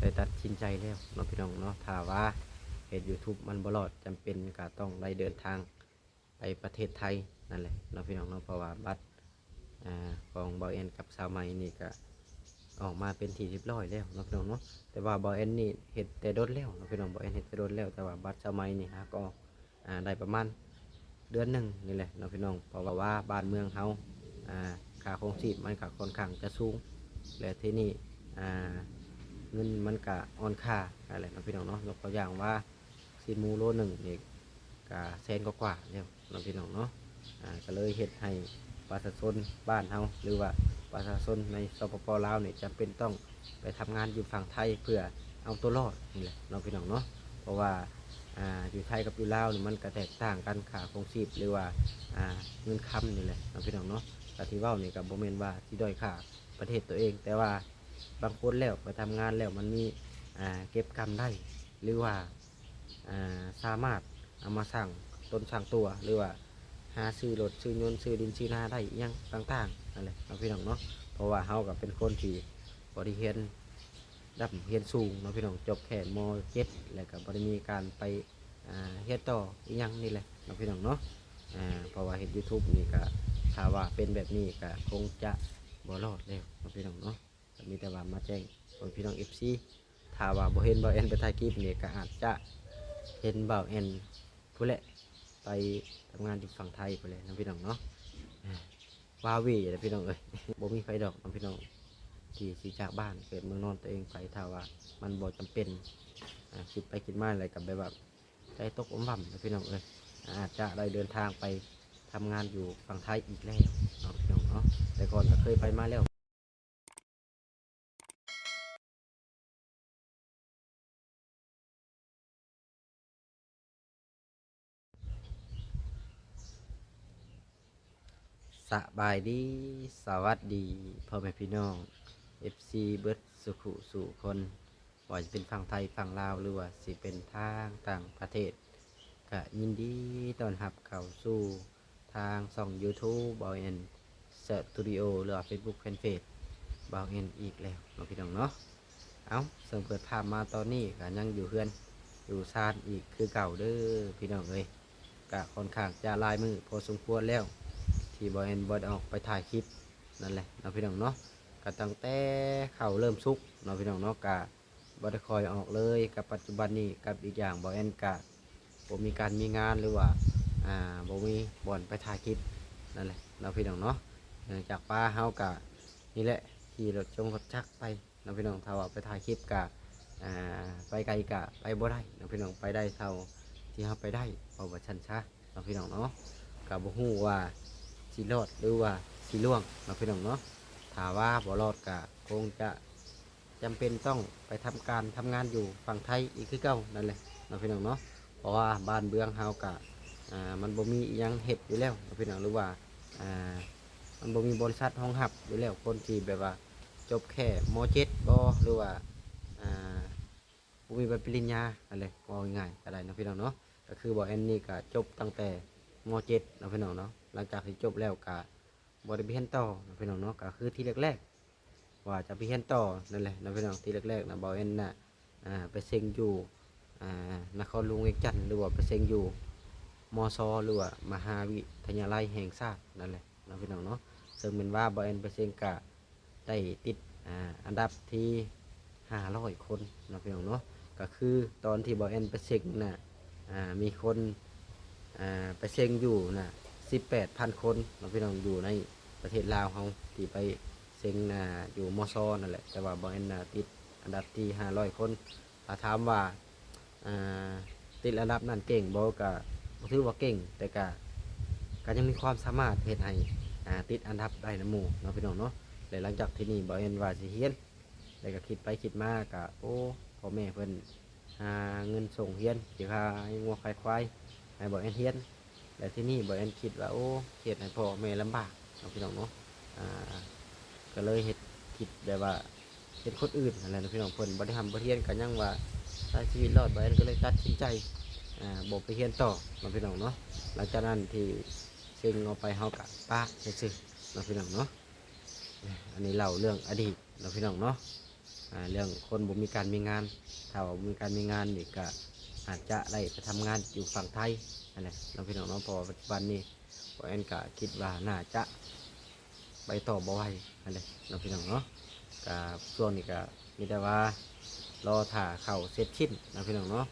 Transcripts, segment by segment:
ໄດ້ຕັດສິນໃຈແລ້ວເນາະ ພີ່ນ້ອງເນາະ. ຖ້າວ່າເຮັດ YouTube ມັນບໍ່ລອດ ຈຳເປັນກໍຕ້ອງໄດ້ເດີນທາງໄປປະເທດໄທນັ້ນແຫຼະເນາະ ພີ່ນ້ອງເນາະ. ເພາະວ່າບັດ ອາ ຂອງບ່າວແອນກັບສາວໃໝ່ນີ້ກະອອກມາເປັນທີ່ຮຽບຮ້ອຍແລ້ວເນາະ ພີ່ນ້ອງເນາະ. ແຕ່ວ່າບ່າວແອນນີ້ເຮັດແຕ່ດົນແລ້ວເນາະ ພີ່ນ້ອງ. ບ່າວແອນເຮັດແຕ່ດົນແລ້ວ ແຕ່ວ່າບັດສາວໃໝ່ນີ້ຫາກໍອອກ ອາ ໄດ້ປະມານເດືອນໜຶ່ງນີ້ແຫຼະເນາະ ພີ່ນ້ອງ. ເພາະວ່າບ້ານເມືອງເຮົາ ອາ ຄ່າຄອງຊີບມັນກໍຄ່ອນຂ້າງຈະສູງ ແລະ ທີນີ້ ອາ ເງິນມັນກໍອ່ອນຄ່າຫັ້ນແຫຼະເນາະ ພີ່ນ້ອງເນາະ. ຍົກຕົວຢ່າງວ່າ ຊີ້ນໝູໂລໜຶ່ງນີ້ກະແສນກວ່າໆແລ້ວເນາະ ພີ່ນ້ອງເນາະ. ອາ ກໍເລີຍເຮັດໃຫ້ປະຊາຊົນບ້ານເຮົາ ຫຼືວ່າປະຊາຊົນໃນ ສປປ ລາວນີ້ ຈຳເປັນຕ້ອງໄປທຳງານຢູ່ຝັ່ງໄທ ເພື່ອເອົາຕົວລອດນີ້ແຫຼະເນາະ ພີ່ນ້ອງເນາະ. ເພາະວ່າ ອາ ຢູ່ໄທກັບຢູ່ລາວນີ້ ມັນກະແຕກຕ່າງກັນ ຄ່າຄອງຊີບ ຫຼືວ່າ ອາ ເງິນຄຳນີ້ແຫຼະເນາະ ພີ່ນ້ອງເນາະ. ກະທີ່ເວົ້ານີ້ກະບໍ່ແມ່ນວ່າຊິດ້ອຍຄ່າປະເທດຕົວເອງ ແຕ່ວ່າບາງຄົນແລ້ວໄປທຳງານແລ້ວ ມັນມີ ອາ ເກັບກຳໄດ້ ຫຼືວ່າ ອາ ສາມາດເອົາມາສ້າງຕົນສ້າງຕົວ ຫຼືວ່າຫາຊື້ລົດ ຊື້ຍົນ ຊື້ດິນ ຊື້ນາໄດ້ ອີ່ຫຍັງຕ່າງໆນັ້ນແຫຼະເນາະ ພີ່ນ້ອງເນາະ. ເພາະວ່າເຮົາກໍເປັນຄົນທີ່ບໍ່ໄດ້ຮຽນ ດຳຮຽນສູງເນາະ ພີ່ນ້ອງ. ຈົບແຄ່ ມ.ເຈັດ ແລ້ວກໍບໍ່ໄດ້ມີການໄປ ອາ ຮຽນຕໍ່ອີ່ຫຍັງນີ້ແຫຼະເນາະ ພີ່ນ້ອງເນາະ. ອາ ເພາະວ່າເຮັດ YouTube ນີ້ກໍ ຖ້າວ່າເປັນແບບນີ້ກໍຄົງຈະບໍ່ລອດແລ້ວເນາະ ພີ່ນ້ອງເນາະ. ກໍມີແຕ່ວ່າມາແຈ້ງພໍ່ແມ່ພີ່ນ້ອງ ເອັຟຊີ ຖ້າວ່າບໍ່ເຫັນບ່າວແອນໄປຖ່າຍຄລິບນີ້ ກໍອາດຈະເຫັນບ່າວແອນພຸ້ນແຫຼະ ໄປທຳງານຢູ່ຝັ່ງໄທພຸ້ນແຫຼະເນາະ ພີ່ນ້ອງເນາະ. ວ້າວວີ້ແຫຼະ ພີ່ນ້ອງເອີຍ. ບໍ່ມີໃຜດອກເນາະ ພີ່ນ້ອງ ທີ່ຊິຈາກບ້ານເກີດເມືອງນອນຕົວເອງໄປ ຖ້າວ່າມັນບໍ່ຈຳເປັນ. ອາ ຄິດໄປຄິດມາແລ້ວກໍແບບວ່າໃຈຕົກອຳວ່ຳເນາະ ພີ່ນ້ອງເອີຍ. ອາດຈະໄດ້ເດີນທາງໄປທຳງານຢູ່ຝັ່ງໄທອີກແລ້ວເນາະ ພີ່ນ້ອງເນາະ. ແຕ່ກ່ອນກໍເຄີຍໄປມາແລ້ວ. ສະບາຍດີ ສະຫວັດດີ ພໍ່ແມ່ພີ່ນ້ອງ ເອັຟຊີ ເບິດສູ່ຄູ່ສູ່ຄົນ ບໍ່ວ່າຈະເປັນຝັ່ງໄທ ຝັ່ງລາວ ຫຼືວ່າຊິເປັນທາງຕ່າງປະເທດ ກະຍິນດີຕ້ອນຮັບເຂົ້າສູ່ທາງຊ່ອງ YouTube ບ່າວແອນ Studio ຫຼືວ່າ Facebook Fanpage ບ່າວແອນອີກແລ້ວເນາະ ພີ່ນ້ອງເນາະ. ເອົ້າ ເຊິ່ງເປີດພາບມາຕອນນີ້ກະຍັງຢູ່ເຮືອນຢູ່ຊານອີກຄືເກົ່າເດີ ພີ່ນ້ອງເອີຍ. ກະຄ່ອນຂ້າງຈະຫຼາຍມື້ພໍສົມຄວນແລ້ວ ທີ່ບ່າວແອນບໍ່ໄດ້ອອກໄປຖ່າຍຄລິບນັ້ນແຫຼະເນາະ ພີ່ນ້ອງເນາະ. ກະຕັ້ງແຕ່ເຂົ້າເລີ່ມສຸກເນາະ ພີ່ນ້ອງເນາະ ກະ ບໍ່ໄດ້ຄ່ອຍອອກເລີຍກັບປັດຈຸບັນນີ້. ກັບອີກຢ່າງ ບ່າວແອນກະບໍ່ມີການມີງານ ຫຼືວ່າ ອ່າ ບໍ່ມີບ່ອນໄປຖ່າຍຄລິບນັ້ນແຫຼະເນາະ ພີ່ນ້ອງເນາະ. ເນື່ອງຈາກປ້າເຮົາກະນີ້ແຫຼະ ຂີ່ລົດຈົງລົດຈັກໄປເນາະ ພີ່ນ້ອງ. ຖ້າວ່າໄປຖ່າຍຄລິບກະ ອ່າ ໄປໄກກະໄປບໍ່ໄດ້ເນາະ ພີ່ນ້ອງ. ໄປໄດ້ເທົ່າທີ່ເຮົາໄປໄດ້ ເວົ້າວ່າຊັ້ນຊະເນາະ ພີ່ນ້ອງເນາະ. ກະບໍ່ຮູ້ວ່າຊິລອດ ຫຼືວ່າຊິລ່ວງເນາະ ພີ່ນ້ອງເນາະ. ຖ້າວ່າບໍ່ລອດກະຄົງຈະ ຈຳເປັນຕ້ອງໄປທຳການທຳງານຢູ່ຝັ່ງໄທອີກຄືເກົ່ານັ້ນແຫຼະເນາະ ພີ່ນ້ອງເນາະ. ເພາະວ່າບ້ານເມືອງເຮົາກະ ອ່າ ມັນບໍ່ມີອີ່ຫຍັງເຮັດຢູ່ແລ້ວເນາະ ພີ່ນ້ອງ ຫຼືວ່າ ອ່າ ມັນບໍ່ມີບໍລິສັດຮອງຮັບຢູ່ແລ້ວ. ຄົນທີ່ແບບວ່າຈົບແຄ່ ມ.ເຈັດ ບໍ ຫຼືວ່າ ອ່າ ບໍ່ມີໃບປະລິນຍາຫັ້ນແຫຼະ ເວົ້າງ່າຍໆກໍໄດ້ເນາະ ພີ່ນ້ອງເນາະ. ກໍຄືບ່າວແອນນີ້ກະຈົບຕັ້ງແຕ່ ມ.ເຈັດ ເນາະ ພີ່ນ້ອງເນາະ. ຫຼັງຈາກທີ່ຈົບແລ້ວກະ ບໍ່ໄດ້ໄປຮຽນຕໍ່ເນາະ ພີ່ນ້ອງເນາະ. ກໍຄືທີ່ແລກໆ ວ່າຈະໄປຮຽນຕໍ່ນັ້ນແຫຼະເນາະ ພີ່ນ້ອງ. ທີ່ແລກໆນະ ບ່າວແອນນະ ອ່າ ໄປເສັງຢູ່ ອ່າ ນະຄອນຫຼວງວຽງຈັນ ຫຼືວ່າໄປເສັງຢູ່ ມສ ຫຼືວ່າມະຫາວິທະຍາໄລແຫ່ງຊາດນັ້ນແຫຼະເນາະ ພີ່ນ້ອງເນາະ. ເຊິ່ງແມ່ນວ່າບ່າວແອນໄປເສັງກະໄດ້ຕິດ ອ່າ ອັນດັບທີ ຫ້າຮ້ອຍຄົນເນາະ ພີ່ນ້ອງເນາະ. ກໍຄືຕອນທີ່ບ່າວແອນໄປເສັງນະ ອ່າ ມີຄົນ ອ່າ ໄປເສັງຢູ່ນະ ສິບແປດພັນຄົນເນາະ ພີ່ນ້ອງ ຢູ່ໃນປະເທດລາວເຮົາ ທີ່ໄປເສັງ ອ່າ ຢູ່ ມສ ນັ້ນແຫຼະ. ແຕ່ວ່າບ່າວແອນນະ ຕິດອັນດັບທີ ຫ້າຮ້ອຍຄົນ. ຖ້າຖາມວ່າ ອ່າ ຕິດລະດັບນັ້ນເກັ່ງບໍ່ ກະບໍ່ຖືວ່າເກັ່ງ ແຕ່ກະ ກະຍັງມີຄວາມສາມາດເຮັດໃຫ້ ອ່າ ຕິດອັນດັບໄດ້ນຳໝູ່ເນາະ ພີ່ນ້ອງເນາະ. ແລະ ຫຼັງຈາກທີ່ນີ້ ບ່າວແອນວ່າຊິຮຽນ ແລ້ວກໍຄິດໄປຄິດມາກໍ ໂອ້ ພໍ່ແມ່ເພິ່ນຫາເງິນສົ່ງຮຽນ ຊິຂາຍງົວຂາຍຄວາຍໃຫ້ບ່າວແອນຮຽນ. ແລ້ວທີນີ້ບ່າວແອນຄິດວ່າ ໂອ້ ເຮັດໃຫ້ພໍ່ແມ່ລຳບາກເນາະ ພີ່ນ້ອງເນາະ. ອ່າ ກໍເລີຍເຮັດ ຄິດແບບວ່າເປັນຄົນອື່ນຫັ້ນແຫຼະເນາະ ພີ່ນ້ອງ. ເພິ່ນບໍ່ໄດ້ຮ່ຳບໍ່ຮຽນ ກໍຍັງວ່າໃຊ້ຊີວິດລອດ. ບ່າວແອນກໍເລີຍຕັດສິນໃຈ ອ່າ ບໍ່ໄປຮຽນຕໍ່ເນາະ ພີ່ນ້ອງເນາະ. ຫຼັງຈາກນັ້ນທີ່ເສັງອອກໄປ ເຮົາກໍປະຊື່ໆເນາະ ພີ່ນ້ອງເນາະ. ອັນນີ້ເລົ່າເລື່ອງອະດີດເນາະ ພີ່ນ້ອງເນາະ. ອ່າ ເລື່ອງຄົນບໍ່ມີການມີງານ. ຖ້າວ່າບໍ່ມີການມີງານນີ້ ກະອາດຈະໄດ້ໄປທຳງານຢູ່ຝັ່ງໄທຫັ້ນແຫຼະເນາະ ພີ່ນ້ອງເນາະ. ເພາະວ່າປັດຈຸບັນນີ້ ບ່າວແອນກະຄິດວ່າໜ້າຈະໄປຕໍ່ບໍ່ໄຫວຫັ້ນແຫຼະເນາະ ພີ່ນ້ອງເນາະ. ກະຊ່ວງນີ້ກະມີແຕ່ວ່າລໍຖ້າເຂົ້າເສັດສິ້ນເນາະ ພີ່ນ້ອງເນາະ.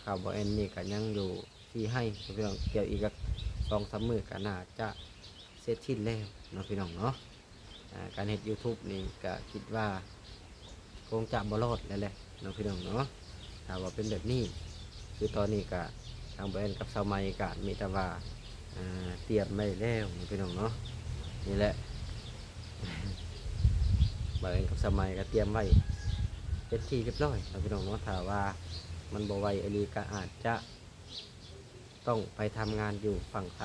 ເຂົ້າບ່າວແອນນີ້ກະຍັງຢູ່ ທີ່ໃຫ້ພີ່ນ້ອງກ່ຽວອີກຈັກສອງສາມມື້ ກໍໜ້າຈະເສັດສິ້ນແລ້ວເນາະ ພີ່ນ້ອງເນາະ. ອ່າ ການເຮັດ YouTube ນີ້ກໍຄິດວ່າຄົງຈະບໍ່ລອດແລ້ວແຫຼະເນາະ ພີ່ນ້ອງເນາະ. ຖ້າວ່າເປັນແບບນີ້ ຄືຕອນນີ້ກໍທາງບ່າວແອນກັບສາວໃໝ່ກໍມີແຕ່ວ່າ ອ່າ ຕຽມໄວ້ແລ້ວເນາະ ພີ່ນ້ອງເນາະ. ນີ້ແຫຼະ ບ່າວແອນກັບສາວໃໝ່ກໍຕຽມໄວ້ເປັນທີ່ຮຽບຮ້ອຍເນາະ ພີ່ນ້ອງເນາະ. ຖ້າວ່າມັນບໍ່ໄຫວອີ່ຫຼີ ກໍອາດຈະ ຕ້ອງໄປທຳງານຢູ່ຝັ່ງໄທ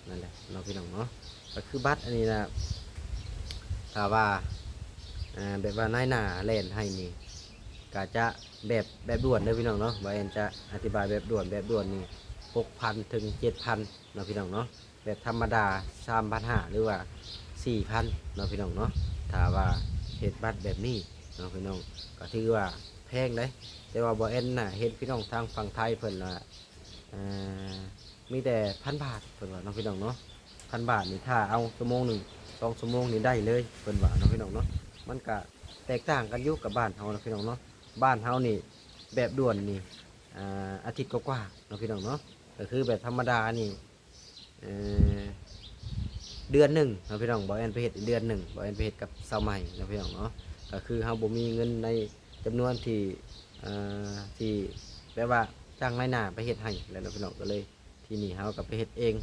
ນັ້ນແຫຼະເນາະ ພີ່ນ້ອງເນາະ. ກໍຄືບັດອັນນີ້ນະ ຖ້າວ່າ ເອີ ແບບວ່ານາຍໜ້າແລ່ນໃຫ້ນີ້ ກະຈະແບບ ແບບດ່ວນເດີ ພີ່ນ້ອງເນາະ. ບ່າວແອນຈະອະທິບາຍແບບດ່ວນ ແບບດ່ວນນີ້ ຫົກພັນ ເຖິງ ເຈັດພັນເນາະ ພີ່ນ້ອງເນາະ. ແບບທຳມະດາ ສາມພັນຫ້າ ຫຼືວ່າ ສີ່ພັນເນາະ ພີ່ນ້ອງເນາະ. ຖ້າວ່າເຮັດບັດແບບນີ້ເນາະ ພີ່ນ້ອງ ກໍຖືວ່າແພງເດ້. ແຕ່ວ່າບ່າວແອນນະ ເຫັນພີ່ນ້ອງທາງຝັ່ງໄທເພິ່ນວ່າ ເອີ ມີແຕ່ພັນບາດເພິ່ນວ່າເນາະ ພີ່ນ້ອງເນາະ. ພັນບາດນີ້ຖ້າເອົາຊົ່ວໂມງໜຶ່ງ ສອງຊົ່ວໂມງນີ້ໄດ້ເລີຍເພິ່ນວ່າເນາະ ພີ່ນ້ອງເນາະ. ມັນກະແຕກຕ່າງກັນຢູ່ກັບບ້ານເຮົາເນາະ ພີ່ນ້ອງເນາະ. ບ້ານເຮົານີ້ແບບດ່ວນນີ້ ອ່າ ອາທິດກວ່າໆເນາະ ພີ່ນ້ອງເນາະ. ກໍຄືແບບທຳມະດານີ້ ເອີ ເດືອນໜຶ່ງເນາະ ພີ່ນ້ອງ. ບ່າວແອນໄປເຮັດເດືອນໜຶ່ງ ບ່າວແອນໄປເຮັດກັບສາວໃໝ່ເນາະ ພີ່ນ້ອງເນາະ. ກໍຄືເຮົາບໍ່ມີເງິນໃນຈຳນວນທີ່ ເອີ ທີ່ແບບວ່າຈ້າງນາຍໜ້າໄປເຮັດໃຫ້ແຫຼະເນາະ ພີ່ນ້ອງ. ກໍເລີຍ ທີນີ້ເຮົາກໍໄປເຮັດເອງ.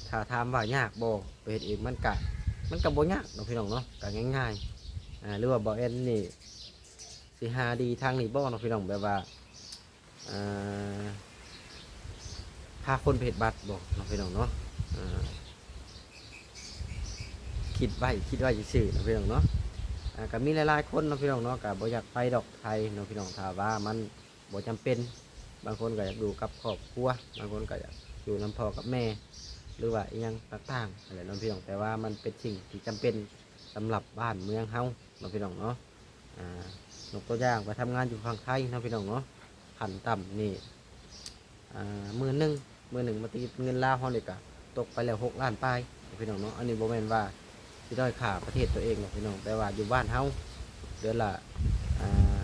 ຖ້າຖາມວ່າຍາກບໍ່ ໄປເຮັດເອງ ມັນກະ ມັນກະບໍ່ຍາກເນາະ ພີ່ນ້ອງເນາະ ກະງ່າຍໆ. ອ່າ ຫຼືວ່າບ່າວແອນນີ້ຊິຫາດີທາງນີ້ບໍ່ເນາະ ພີ່ນ້ອງ ແບບວ່າ ອ່າ ພາຄົນໄປເຮັດບັດບໍ່ເນາະ ພີ່ນ້ອງເນາະ. ອ່າ ຄິດໄວ້ ຄິດໄວ້ຊື່ໆເນາະ ພີ່ນ້ອງເນາະ. ອ່າ ກໍມີຫຼາຍໆຄົນເນາະ ພີ່ນ້ອງເນາະ ກໍບໍ່ຢາກໄປດອກໄທເນາະ ພີ່ນ້ອງ ຖ້າວ່າມັນ ບໍ່ຈຳເປັນ. ບາງຄົນກໍຢາກຢູ່ກັບຄອບຄົວ ບາງຄົນກໍຢາກຢູ່ນຳພໍ່ກັບແມ່ ຫຼືວ່າອີ່ຫຍັງຕ່າງໆຫັ້ນແຫຼະເນາະ ພີ່ນ້ອງ. ແຕ່ວ່າມັນເປັນສິ່ງທີ່ຈຳເປັນສຳລັບບ້ານເມືອງເຮົາເນາະ ພີ່ນ້ອງເນາະ. ອ່າ ຍົກຕົວຢ່າງໄປທຳງານຢູ່ຝັ່ງໄທເນາະ ພີ່ນ້ອງເນາະ ຂັ້ນຕ່ຳນີ້ ອ່າ ໝື່ນໜຶ່ງ ມື້ໜຶ່ງມາຕີເປັນເງິນລາວເຮົານີ້ກະຕົກໄປແລ້ວຫົກລ້ານປາຍ ພີ່ນ້ອງເນາະ. ອັນນີ້ບໍ່ແມ່ນວ່າຊິດ້ອຍຄ່າປະເທດຕົວເອງເນາະ ພີ່ນ້ອງ ແຕ່ວ່າຢູ່ບ້ານເຮົາເດືອນລະ ອ່າ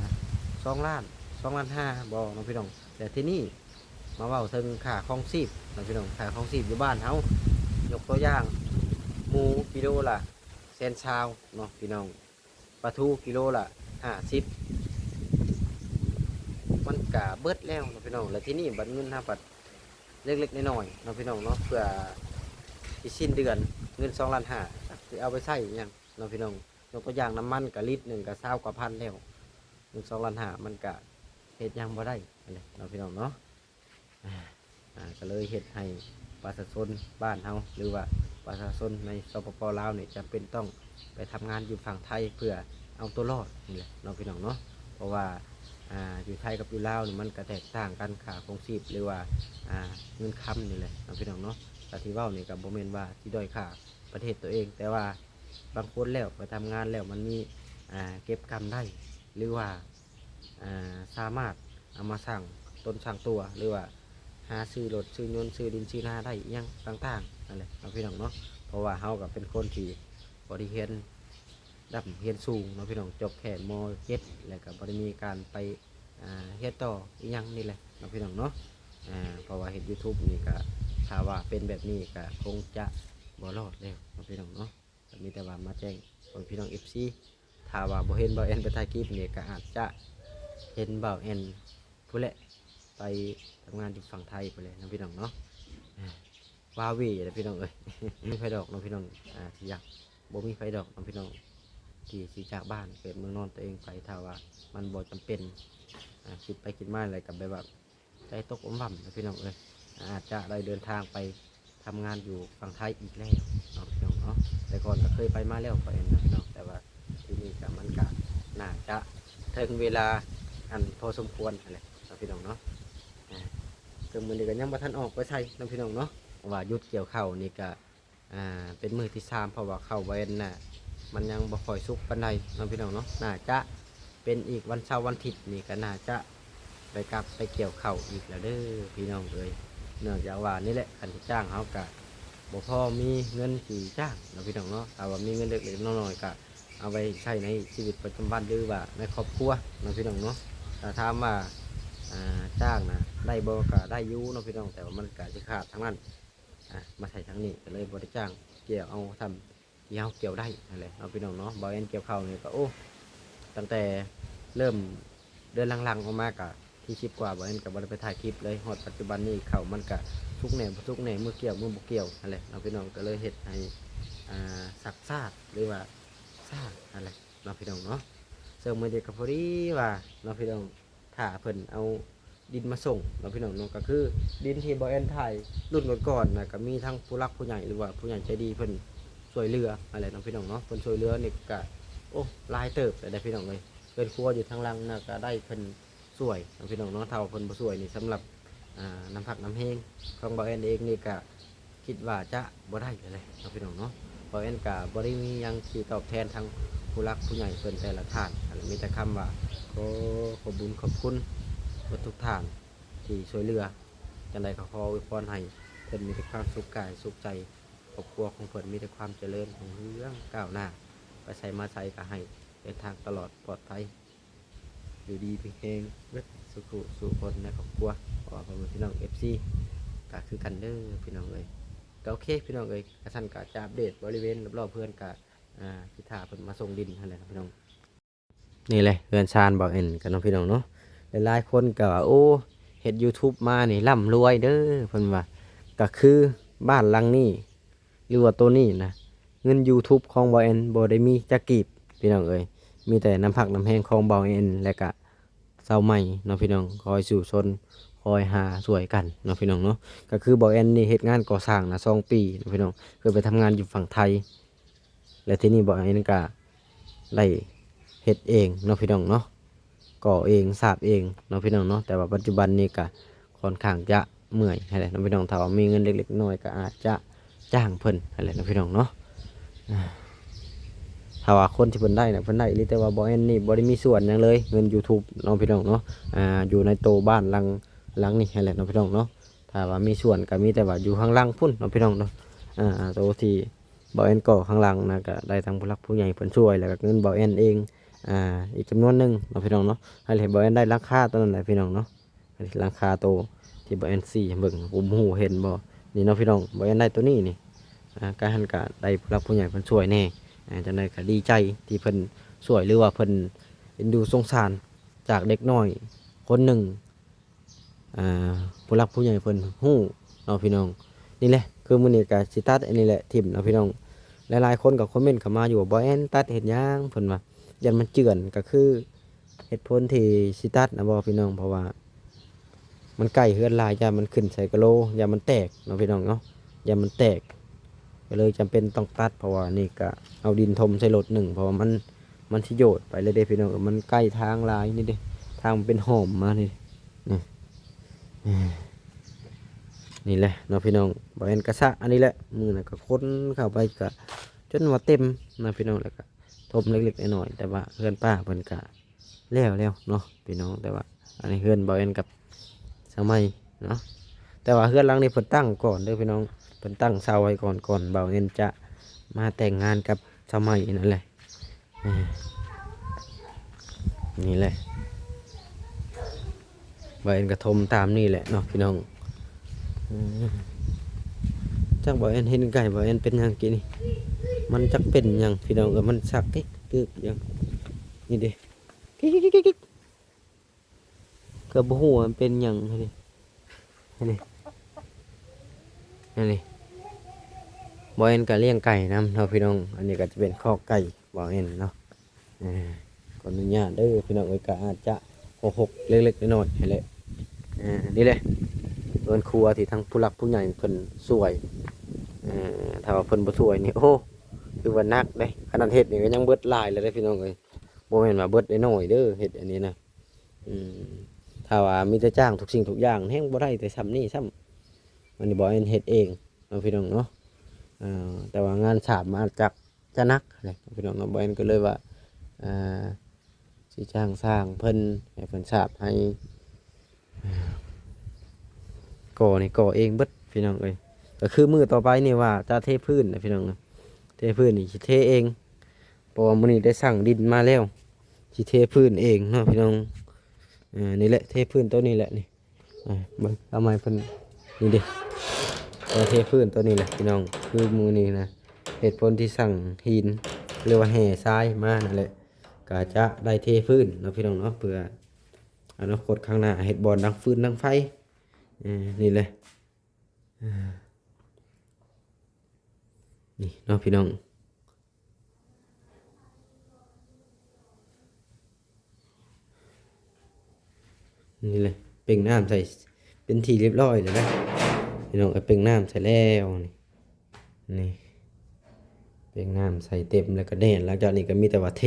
ສອງລ້ານ ສອງລ້ານຫ້າບໍ່ເນາະ ພີ່ນ້ອງ. ແຕ່ທີນີ້ມາເວົ້າເຖິງຄ່າຄອງຊີບເນາະ ພີ່ນ້ອງ. ຄ່າຄອງຊີບຢູ່ບ້ານເຮົາ ຍົກຕົວຢ່າງ ໝູກິໂລລະແສນຊາວເນາະ ພີ່ນ້ອງ. ປາທູກິໂລລະຫ້າສິບ ມັນກະເບິດແລ້ວເນາະ ພີ່ນ້ອງ. ແລ້ວທີນີ້ບັດເງິນເຮົາບັດເລັກໆນ້ອຍໆເນາະ ພີ່ນ້ອງເນາະ ເພື່ອຊິສິ້ນເດືອນ ເງິນສອງລ້ານຫ້າ ຈັກຊິເອົາໄປໃຊ້ຫຍັງເນາະ ພີ່ນ້ອງ. ຍົກຕົວຢ່າງ ນ້ຳມັນກະລິດໜຶ່ງກະຊາວກວ່າພັນແລ້ວ ເງິນສອງລ້ານຫ້າ ມັນກະເຮັດຫຍັງບໍ່ໄດ້ຫັ້ນແຫຼະເນາະ ພີ່ນ້ອງເນາະ. ອ່າ ອ່າ ກໍເລີຍເຮັດໃຫ້ປະຊາຊົນບ້ານເຮົາ ຫຼືວ່າປະຊາຊົນໃນ ສປປ ລາວນີ້ ຈຳເປັນຕ້ອງໄປທຳງານຢູ່ຝັ່ງໄທ ເພື່ອເອົາຕົວລອດນີ້ແຫຼະເນາະ ພີ່ນ້ອງເນາະ. ເພາະວ່າ ອ່າ ຢູ່ໄທກັບຢູ່ລາວນີ້ ມັນກໍແຕກຕ່າງກັນ ຄ່າຄອງຊີບ ຫຼືວ່າ ອ່າ ເງິນຄຳນີ້ແຫຼະເນາະ ພີ່ນ້ອງເນາະ. ກະທີ່ເວົ້ານີ້ກໍບໍ່ແມ່ນວ່າຊິດ້ອຍຄ່າປະເທດຕົວເອງ ແຕ່ວ່າບາງຄົນແລ້ວໄປທຳງານແລ້ວ ມັນມີ ອ່າ ເກັບກຳໄດ້ ຫຼືວ່າ ອ່າ ສາມາດເອົາມາສ້າງຕົນສ້າງຕົວ ຫຼືວ່າຫາຊື້ລົດ ຊື້ຍົນ ຊື້ດິນ ຊື້ນາໄດ້ ອີ່ຫຍັງຕ່າງໆນັ້ນແຫຼະເນາະ ພີ່ນ້ອງເນາະ. ເພາະວ່າເຮົາກໍເປັນຄົນທີ່ບໍ່ໄດ້ຮຽນດຳຮຽນສູງເນາະ ພີ່ນ້ອງ ຈົບແຄ່ ມ.ເຈັດ ແລ້ວກໍບໍ່ໄດ້ມີການໄປ ອ່າ ຮຽນຕໍ່ອີ່ຫຍັງນີ້ແຫຼະເນາະ ພີ່ນ້ອງເນາະ. ອ່າ ເພາະວ່າເຮັດ YouTube ນີ້ກໍ ຖ້າວ່າເປັນແບບນີ້ກໍຄົງຈະບໍ່ລອດແລ້ວເນາະ ພີ່ນ້ອງເນາະ. ກໍມີແຕ່ວ່າມາແຈ້ງພໍ່ແມ່ພີ່ນ້ອງ ເອັຟຊີ ຖ້າວ່າບໍ່ເຫັນບ່າວແອນໄປຖ່າຍຄລິບນີ້ ກໍອາດຈະເຫັນບ່າວແອນພຸ້ນແຫຼະ ໄປທຳງານຢູ່ຝັ່ງໄທພຸ້ນແຫຼະເນາະ ພີ່ນ້ອງເນາະ. ວ້າເຫວ່ແຫຼະພີ່ນ້ອງເອີຍ ບໍ່ມີໃຜດອກເນາະ ພີ່ນ້ອງ ອ່າ ທີ່ຢາກ ບໍ່ມີໃຜດອກເນາະ ພີ່ນ້ອງ ທີ່ຊິຈາກບ້ານເກີດເມືອງນອນຕົວເອງໄປ ຖ້າວ່າມັນບໍ່ຈຳເປັນ. ອ່າ ຄິດໄປຄິດມາແລ້ວກໍແບບວ່າ ໃຈຕົກອຳວ່ຳນະພີ່ນ້ອງເອີຍ ອາດຈະໄດ້ເດີນທາງໄປທຳງານຢູ່ຝັ່ງໄທອີກແລ້ວເນາະ ພີ່ນ້ອງເນາະ. ແຕ່ກ່ອນກໍເຄີຍໄປມາແລ້ວ ຂ້ອຍນະພີ່ນ້ອງ ແຕ່ວ່າທີ່ນີ້ກໍ ມັນກໍໜ້າຈະເຖິງເວລາອັນພໍສົມຄວນຫັ້ນແຫຼະເນາະ ພີ່ນ້ອງເນາະ. ອ່າ ເຖິງມື້ນີ້ກໍຍັງບໍ່ທັນອອກໄປໃສເນາະ ພີ່ນ້ອງເນາະ ເພາະວ່າຢຸດກ່ຽວເຂົ້ານີ້ກໍ ອ່າ ເປັນມື້ທີສາມ ເພາະວ່າເຂົ້າບໍ່ແມ່ນນະ ມັນຍັງບໍ່ຄ່ອຍສຸກປານໃດເນາະ ພີ່ນ້ອງເນາະ. ໜ້າຈະ ເປັນອີກວັນເສົາວັນອາທິດນີ້ກໍໜ້າຈະໄດ້ກັບໄປກ່ຽວເຂົ້າອີກແລ້ວເດີພີ່ນ້ອງເອີຍ. ເນື່ອງຈາກວ່ານີ້ແຫຼະ ຄັນຊິຈ້າງເຮົາກະບໍ່ພໍມີເງິນຊິຈ້າງເນາະພີ່ນ້ອງເນາະ. ຖ້າວ່າມີເງິນເລັກໆນ້ອຍໆກະເອົາໄວ້ໃຊ້ໃນຊີວິດປະຈຳວັນ ຫຼືວ່າໃນຄອບຄົວເນາະພີ່ນ້ອງເນາະ. ຖ້າຖາມວ່າ ອ່າ ຈ້າງນະໄດ້ບໍ່ ກະໄດ້ຢູ່ເນາະພີ່ນ້ອງ ແຕ່ວ່າມັນກະຊິຂາດທາງນັ້ນ ອ່າ ມາໃຊ້ທາງນີ້ ກໍເລີຍບໍ່ໄດ້ຈ້າງ ກ່ຽວເອົາສ່ຳ ທີ່ເຮົາກ່ຽວໄດ້ຫັ້ນແຫຼະເນາະພີ່ນ້ອງເນາະ. ບ່າວແອນກ່ຽວເຂົ້ານີ້ກໍ ໂອ້ ຕັ້ງແຕ່ເລີ່ມເດືອນຫຼັງໆອອກມາກໍທີ່ສິບກວ່າ ບ່າວແອນກໍບໍ່ໄດ້ໄປຖ່າຍຄລິບເລີຍ. ຮອດປັດຈຸບັນນີ້ເຂົ້າມັນກໍສຸກແດ່ບໍ່ສຸກແດ່ ມື້ກ່ຽວມື້ບໍ່ກ່ຽວຫັ້ນແຫຼະເນາະພີ່ນ້ອງ. ກໍເລີຍເຮັດໃຫ້ ອ່າ ຊັກຊ້າ ຫຼືວ່າຊ້າຫັ້ນແຫຼະເນາະພີ່ນ້ອງເນາະ. ເຊິ່ງມື້ນີ້ກໍພໍດີວ່າເນາະພີ່ນ້ອງ ຖ້າເພິ່ນເອົາດິນມາສົ່ງເນາະພີ່ນ້ອງເນາະ. ກໍຄືດິນທີ່ບ່າວແອນຖ່າຍລຸ້ນກ່ອນໆນະ ກໍມີທັງຜູ້ຫຼັກຜູ້ໃຫຍ່ ຫຼືວ່າຜູ້ໃຫຍ່ໃຈດີເພິ່ນຊ່ວຍເຫຼືອຫັ້ນແຫຼະເນາະພີ່ນ້ອງເນາະ. ເພິ່ນຊ່ວຍເຫຼືອນີ້ກະ ໂອ້ ຫຼາຍເຕີບແລ້ວເດ້ພີ່ນ້ອງເອີຍ. ເຮືອນຄົວຢູ່ທາງຫຼັງນະ ກະໄດ້ເພິ່ນຊ່ວຍເນາະພີ່ນ້ອງເນາະ. ຖ້າວ່າເພິ່ນບໍ່ຊ່ວຍນີ້ ສຳລັບ ອ່າ ນ້ຳພັກນ້ຳແຮງຂອງບ່າວແອນເອງນີ້ກະ ຄິດວ່າຈະບໍ່ໄດ້ແລ້ວເນາະພີ່ນ້ອງເນາະ. ບ່າວແອນກະບໍ່ໄດ້ມີຫຍັງທີ່ຕອບແທນທາງຜູ້ຫຼັກຜູ້ໃຫຍ່ເພິ່ນແຕ່ລະທ່ານ ອັນມີແຕ່ຄຳວ່າ ຂໍຂອບບຸນຂອບຄຸນເບິດທຸກທ່ານທີ່ຊ່ວຍເຫຼືອ. ຈັ່ງໃດກໍຂໍອວຍພອນໃຫ້ເພິ່ນມີແຕ່ຄວາມສຸກກາຍສຸກໃຈ, ຄອບຄົວຂອງເພິ່ນມີແຕ່ຄວາມຈະເລີນຮຸ່ງເຮືອງກ້າວໜ້າ, ໄປໃສມາໃສກໍໃຫ້ເດີນທາງຕະຫຼອດປອດໄພ. ຢູ່ດີມີແຮງເບິດສູ່ຜູ້ສູ່ຄົນໃນຄອບຄົວ ເພາະວ່າພໍ່ແມ່ພີ່ນ້ອງເອັຟຊີກໍຄືກັນເດີພີ່ນ້ອງເອີຍ. ກໍໂອເຄພີ່ນ້ອງເອີຍ, ຄັນຊັ້ນກໍຈະອັບເດດບໍລິເວນລອບໆເຮືອນ ກໍ ອ່າ ຊິຖ້າເພິ່ນມາສົ່ງດິນຫັ້ນແຫຼະພີ່ນ້ອງ. ນີ້ແຫຼະເຮືອນຊານບ່າວແອນກັນເນາະພີ່ນ້ອງເນາະ. ຫຼາຍໆຄົນກໍວ່າ ໂອ້ ເຮັດ YouTube ມານີ້ລ່ຳລວຍເດີ ເພິ່ນວ່າ. ກໍຄືບ້ານຫຼັງນີ້ ຫຼືວ່າໂຕນີ້ນະ ເງິນ YouTube ຂອງບ່າວແອນບໍ່ໄດ້ມີຈັກກີບພີ່ນ້ອງເອີຍ, ມີແຕ່ນ້ຳພັກນ້ຳແຮງຂອງບ່າວແອນ ແລະກະຊາວໃໝ່ເນາະພີ່ນ້ອງ, ຄອຍສູ້ຊົນ ຄອຍຫາຊ່ວຍກັນເນາະພີ່ນ້ອງເນາະ. ກໍຄືບ່າວແອນນີ້ເຮັດງານກໍ່ສ້າງນະສອງປີເນາະພີ່ນ້ອງ, ເຄີຍໄປທຳງານຢູ່ຝັ່ງໄທ ແລະທີ່ນີ້ບ່າວແອນກະໄດ້ເຮັດເອງເນາະພີ່ນ້ອງເນາະ. ກໍ່ເອງ ສາບເອງເນາະພີ່ນ້ອງເນາະ. ແຕ່ວ່າປັດຈຸບັນນີ້ກະຄ່ອນຂ້າງຈະເມື່ອຍຫັ້ນແຫຼະເນາະພີ່ນ້ອງ. ຖ້າວ່າມີເງິນເລັກໆນ້ອຍໆ ກໍອາດຈະຈ້າງເພິ່ນຫັ້ນແຫຼະເນາະພີ່ນ້ອງເນາະ. ອ່າ ຖ້າວ່າຄົນທີ່ເພິ່ນໄດ້ນະ ເພິ່ນໄດ້ອີ່ຫຼີ, ແຕ່ວ່າບ່າວແອນນີ້ບໍ່ໄດ້ມີສ່ວນຫຍັງເລີຍ ເງິນ YouTube ເນາະພີ່ນ້ອງເນາະ. ອ່າ ຢູ່ໃນໂຕບ້ານຫຼັງ ຫຼັງນີ້ຫັ້ນແຫຼະເນາະພີ່ນ້ອງເນາະ. ຖ້າວ່າມີສ່ວນກໍມີແຕ່ວ່າຢູ່ຂ້າງຫຼັງພຸ້ນເນາະພີ່ນ້ອງເນາະ. ອ່າ ໂຕທີ່ບ່າວແອນກໍ່ຂ້າງຫຼັງນະ ກໍໄດ້ທັງຜູ້ຫຼັກຜູ້ໃຫຍ່ເພິ່ນຊ່ວຍ ແລ້ວກໍເງິນບ່າວແອນເອງ ອ່າ ອີກຈຳນວນໜຶ່ງເນາະພີ່ນ້ອງເນາະ. ໃຫ້ເຫັນບ່າວແອນໄດ້ຫຼັງຄາໂຕນັ້ນແຫຼະພີ່ນ້ອງເນາະ, ຫຼັງຄາໂຕທີ່ບ່າວແອນຊີ້ໃຫ້ເບິ່ງ ບໍ່ຮູ້ເຫັນບໍ່ ນີ້ເນາະພີ່ນ້ອງ. ບ່າວແອນໄດ້ໂຕນີ້ນີ້ ອ່າ ກະຫັ້ນກະໄດ້ຜູ້ຫຼັກຜູ້ໃຫຍ່ເພິ່ນຊ່ວຍແດ່. ອ່າ ຈັ່ງໃດກໍດີໃຈທີ່ເພິ່ນຊ່ວຍ ຫຼືວ່າເພິ່ນເອັນດູສົງສານຈາກເດັກນ້ອຍຄົນໜຶ່ງ ອ່າ ຜູ້ຫຼັກຜູ້ໃຫຍ່ເພິ່ນຮູ້ເນາະພີ່ນ້ອງ. ນີ້ແຫຼະ ຄືມື້ນີ້ກໍຊິຕັດອັນນີ້ແຫຼະຖິ້ມເນາະພີ່ນ້ອງ. ຫຼາຍໆຄົນກໍຄອມເມັນເຂົ້າມາຢູ່ວ່າ ບ່າວແອນຕັດເຮັດຫຍັງ ເພິ່ນວ່າ ຢ້ານມັນເຈື່ອນ. ກໍຄືເຫດຜົນທີ່ຊິຕັດນະບໍພີ່ນ້ອງ ເພາະວ່າມັນໃກ້ເຮືອນຫຼາຍ, ຢ້ານມັນຂຶ້ນໃສ່ກະໂຫຼ, ຢ້ານມັນແຕກເນາະພີ່ນ້ອງເນາະ, ຢ້ານມັນແຕກ. ກໍເລີຍຈຳເປັນຕ້ອງຕັດ ເພາະວ່ານີ້ກະເອົາດິນຖົມໃສ່ລົດໜຶ່ງ ເພາະວ່າມັນ ມັນຊິໂຍດໄປເລີຍເດ້ພີ່ນ້ອງ. ມັນໃກ້ທາງຫຼາຍນີ້ເດ້, ທາງມັນເປັນຮ່ອມມານີ້ ນີ້ ນີ້ແຫຼະເນາະພີ່ນ້ອງ. ບ່າວແອນກະສະອັນນີ້ແຫຼະ, ມື້ນັ້ນກະຂົນເຂົ້າໄປກະຈົນວ່າເຕັມນະພີ່ນ້ອງ, ແລ້ວກະຖົມເລັກໆນ້ອຍໆ ແຕ່ວ່າເຮືອນປ້າເພິ່ນກະ ແລ້ວແລ້ວເນາະພີ່ນ້ອງ. ແຕ່ວ່າອັນນີ້ເຮືອນບ່າວແອນກັບສາວໃໝ່ເນາະ, ແຕ່ວ່າເຮືອນຫຼັງນີ້ເພິ່ນຕັ້ງກ່ອນເດີພີ່ນ້ອງ, ເພິ່ນຕັ້ງເສົາໄວ້ກ່ອນ ກ່ອນບ່າວແອນຈະມາແຕ່ງງານກັບສາວໃໝ່ນັ້ນແຫຼະ. ນີ້ແຫຼະ ບ່າວແອນກະຖົມຕາມນີ້ແຫຼະເນາະພີ່ນ້ອງ. ຈັກບ່າວແອນເຫັນໄກ່ ບ່າວແອນເປັນຫຍັງກີ້ນີ້, ມັນຈັກເປັນຫຍັງພີ່ນ້ອງເອີຍ, ມັນຊັກກິກໆຢູ່ນີ້ເດ້. ກິກໆໆໆ ກໍບໍ່ຮູ້ວ່າມັນເປັນຫຍັງ. ນີ້ ນີ້ ນີ້ ບ່າວແອນກໍລ້ຽງໄກ່ນຳເນາະພີ່ນ້ອງ. ອັນນີ້ກໍຈະເປັນຄອກໄກ່ບ່າວແອນເນາະ. ເອີ ຂໍອະນຸຍາດເດີພີ່ນ້ອງເອີຍ, ກໍອາດຈະຫົກໆເລັກໆນ້ອຍໆຫັ້ນແຫຼະ. ເອີ ນີ້ແຫຼະເຮືອນຄົວທີ່ທາງຜູ້ຫຼັກຜູ້ໃຫຍ່ເພິ່ນຊ່ວຍ. ເອີ ຖ້າວ່າເພິ່ນບໍ່ຊ່ວຍນີ້ ໂອ້ ຖືວ່າໜັກເດ້. ຂະໜາດເຮັດນີ້ກໍຍັງເບິດຫຼາຍແລ້ວເດ້ພີ່ນ້ອງເອີຍ, ບໍ່ແມ່ນວ່າເບິດໄດ້ໜ້ອຍເດີ ເຮັດອັນນີ້ນະ. ອືມ ຖ້າວ່າມີແຕ່ຈ້າງທຸກສິ່ງທຸກຢ່າງ ແຮ່ງບໍ່ໄດ້ແຕ່ສ່ຳນີ້ຊ້ຳ. ອັນນີ້ບ່າວແອນເຮັດເອງເນາະພີ່ນ້ອງເນາະ. ເອີ ແຕ່ວ່າງານສາບມັນອາດຈະ ຈະໜັກແຫຼະພີ່ນ້ອງເນາະ. ບ່າວແອນກໍເລີຍວ່າ ເອີ ຊິ ຊິຈ້າງຊ່າງເພິ່ນ ໃຫ້ເພິ່ນສາບໃຫ້. ກໍ່ນີ້ກໍ່ເອງເບິດພີ່ນ້ອງເອີຍ. ກໍຄືມື້ຕໍ່ໄປນີ້ວ່າຈະເທພື້ນນະພີ່ນ້ອງນະ, ເທພື້ນນີ້ຊິເທເອງ ເພາະວ່າມື້ນີ້ໄດ້ສັ່ງດິນມາແລ້ວ ຊິເທພື້ນເອງເນາະພີ່ນ້ອງ. ເອີ ນີ້ແຫຼະ ເທພື້ນໂຕນີ້ແຫຼະນີ້. ອ່າ ເບິ່ງ ເອົາໃໝ່ເພິ່ນ ນີ້ເດ້ ກໍເທພື້ນໂຕນີ້ແຫຼະພີ່ນ້ອງ. ຄືມື້ນີ້ນະ ເຫດຜົນທີ່ສັ່ງຫີນ ຫຼືວ່າແຮ່ຊາຍມານັ້ນແຫຼະ ກໍຈະໄດ້ເທພື້ນເນາະພີ່ນ້ອງເນາະ, ເພື່ອອະນາຄົດຂ້າງໜ້າເຮັດບ່ອນດັງຟືນດັງໄຟ. ເອີ ນີ້ແຫຼະ ນີ້ເນາະພີ່ນ້ອງ. ນີ້ແຫຼະ ເປັ່ງນ້ຳໃສ່ເປັນທີ່ຮຽບຮ້ອຍແລ້ວນະພີ່ນ້ອງເອີຍ. ເປັ່ງນ້ຳໃສ່ແລ້ວນີ້ ນີ້ ເປັ່ງນ້ຳໃສ່ເຕັມແລ້ວກໍແໜ້ນ. ຫຼັງຈາກນີ້ກໍມີແຕ່ວ່າເທ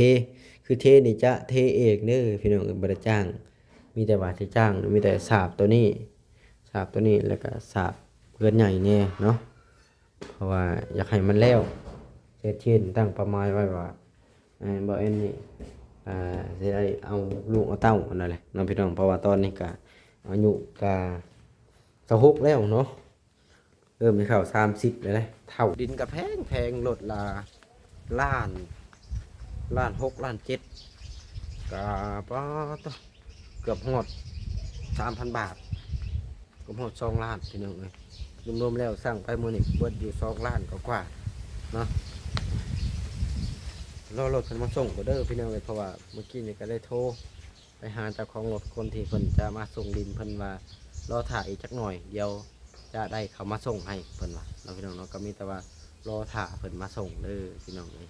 ຄືເທນີ້ຈະເທເອງເດີພີ່ນ້ອງເອີຍ ບໍ່ໄດ້ຈ້າງ. ມີແຕ່ວ່າຊິຈ້າງ ມີແຕ່ສາບໂຕນີ້ ສາບໂຕນີ້ ແລ້ວກໍສາບເຮືອນໃຫຍ່ແດ່ເນາະ. ເພາະວ່າຢາກໃຫ້ມັນແລ້ວ ເຮັດເຊັ່ນຕັ້ງເປົ້າໝາຍໄວ້ວ່າ ເອີ ບໍ່ແອນນີ້ ອ່າ ຊິໄດ້ເອົາລູກເອົາເຕົ້າຫັ້ນນະແຫຼະເນາະພີ່ນ້ອງ. ເພາະວ່າຕອນນີ້ກະອາຍຸກະຊາວຫົກແລ້ວເນາະ ເລີ່ມຊິເຂົ້າສາມສິບແລ້ວເດ້. ເຖົ້າ ດິນກະແພງໆ ລົດລະລ້ານ ລ້ານຫົກ ລ້ານເຈັດ ກະ ປາດໂທ້ ເກືອບຮອດສາມພັນບາດ ເກືອບຮອດສອງລ້ານພີ່ນ້ອງເອີຍ. ລວມໆແລ້ວສັ່ງໄປມື້ນີ້ເບິດຢູ່ສອງລ້ານກວ່າໆເນາະ. ລໍລົດເພິ່ນມາສົ່ງກໍເດີພີ່ນ້ອງເອີຍ ເພາະວ່າມື້ກີ້ນີ້ກໍໄດ້ໂທໄປຫາເຈົ້າຂອງລົດ ຄົນທີ່ເພິ່ນຈະມາສົ່ງດິນ ເພິ່ນວ່າລໍຖ້າອີກຈັກໜ້ອຍ ດຽວຈະໄດ້ເຂົາມາສົ່ງໃຫ້ ເພິ່ນວ່າເນາະພີ່ນ້ອງເນາະ. ກໍມີແຕ່ວ່າລໍຖ້າເພິ່ນມາສົ່ງເດີພີ່ນ້ອງເອີຍ.